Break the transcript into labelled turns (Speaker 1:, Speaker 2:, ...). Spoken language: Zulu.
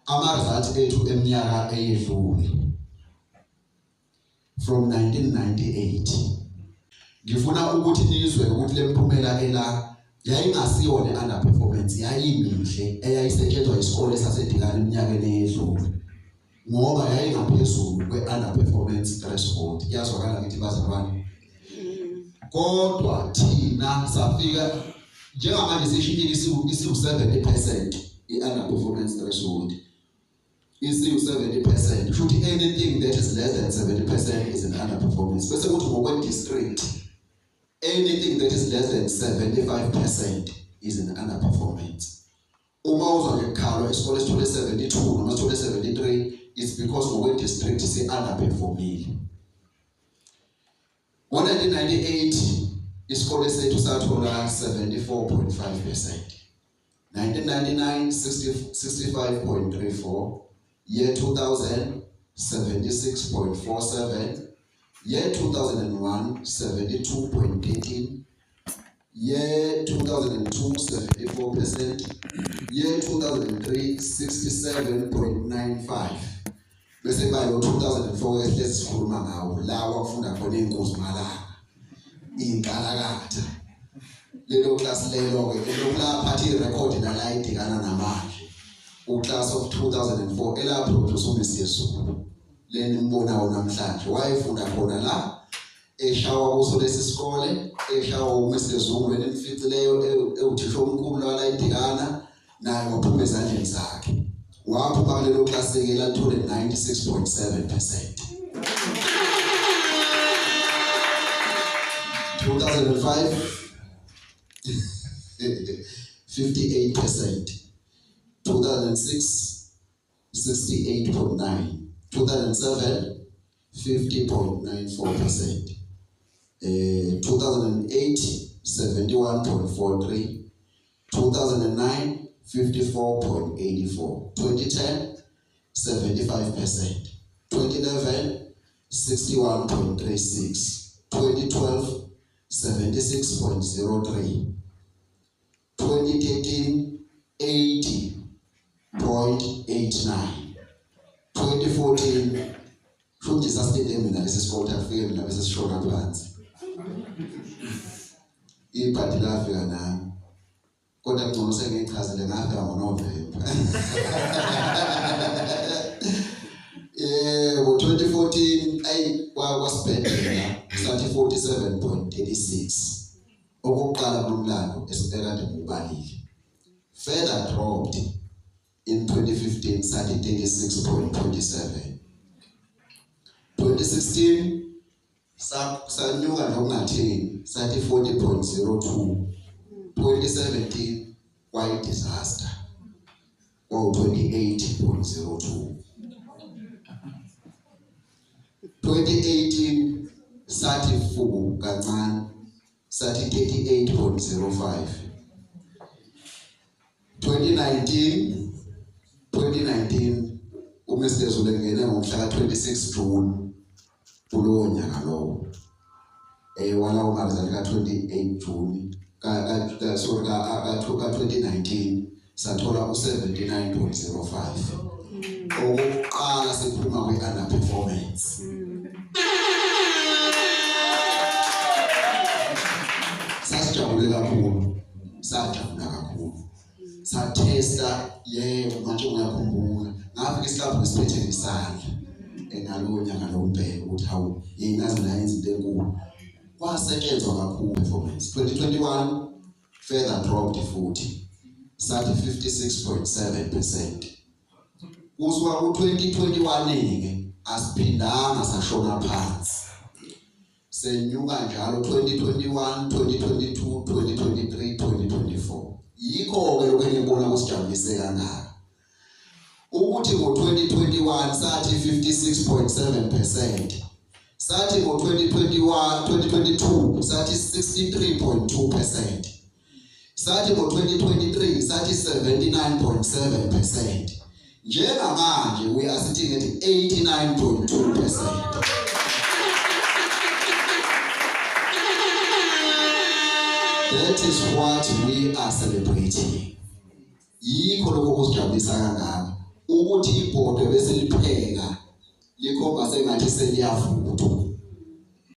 Speaker 1: Ama-results ethu eminyaka eyedlule from 1998. Ngifuna ukuthi nizwe ukuthi lemphumela ela yayingasiyo ne-underperformance, yayimihle eyayisetshenzwa isikole saseDikana eminyakeni eyedlule, ngoba yayingaphezulu kwe-underperformance threshold. Iyazwakala ngithi bazalwane? Kodwa thina safika njengamanje sishintshile isiwu-70% i-underperformance threshold, isiwu-70%. Futhi anything that is less than 70% is an underperformance. Bese kuthi ngokwe-district, anything that is less than 75% is an underperformance. Uma uzwa nje kukhalwa isikole sithole 72 noma sithole 73, it's because ngokwe-district si-underperformile. Ngo-1998 isikole sethu sathola 74.5%, 1999 65.34, year 2000 76.47, year 2001 72.13, year 2002 74%, year 2003 67.95. Bese kuba lo 2004 esihlezi sikhuluma ngawo, la wakufunda khona inkunzi malanga inkalakatha lelo class lelo ke elokuphatha irecord nala idikana namanje, uclass of 2004 ela produce uMr Zulu lenimbonayo namhlanje. Wayefunda khona la, eshawa kuso lesi sikole, eshawa uMr Zungu lenimficileyo ewuthisha omkhulu wala idikana, naye waphuma ezandleni zakhe, waphuma kulelo class ke lathole 96.7%. 2005 58%, 2006 68.9, 2007 50.94%, 2008 71.43, 2009 54.84, 2010 75%, 2011 61.36, 2012 76.03, 2013 80.89, 2014 futhi sasitende mina lesi sikole afike mina bese sishona phansi, ibhadi lafika nami, kodwa ngcono sengichazile ngafika ngoNovember. Yebo, 2014 ayi kwasibhedlela sathi 47.36, okokuqala kulomlando esikade ngikubalile. Further dropped in 2015 sathi 36.27. 2016 sanyuka nje okungatheni sathi 40.02. 2017 kwayi disaster, kwawu 28.02. 2018 sathi fuku kancane sathi 38.05. 2019 uMr Zulu engene ngomhla ka-26 June kulowo nyaka lowo, walawo ma-result ka-28 June ka sorry ka 2019 sathola u-79.05, okokuqala siphuma kwi-underperformance. Sasijabule kakhulu, sajabula kakhulu, sathesta. Yebo, manje ngiyakhumbula ngafika isiklabhu ngisiphethe ngesandla engalowo nyaka lo mbheke ukuthi hawu, yini ngaze nayenza into enkulu. Kwasetshenzwa kakhulu performance. 2021 further dropped futhi sathi 56.7%. Kusuka ku-2021 ke asiphindanga sashona phansi, senyuka njalo 2021, 2022, 2023, 2024. Yikho ke lokho enibona kusijabulise kangaka ukuthi ngo-2021 sathi 56.7%, sathi ngo-2021, 2022 sathi 63.2%, sathi ngo-2023 sathi 79.7%. Njengamanje we are sitting at 89.2%. That is what we are celebrating. Yikho lokho kusijabulisa kangaka. Ukuthi ibhodwe bese lipheka likhomba sengathi seliyavuthwa.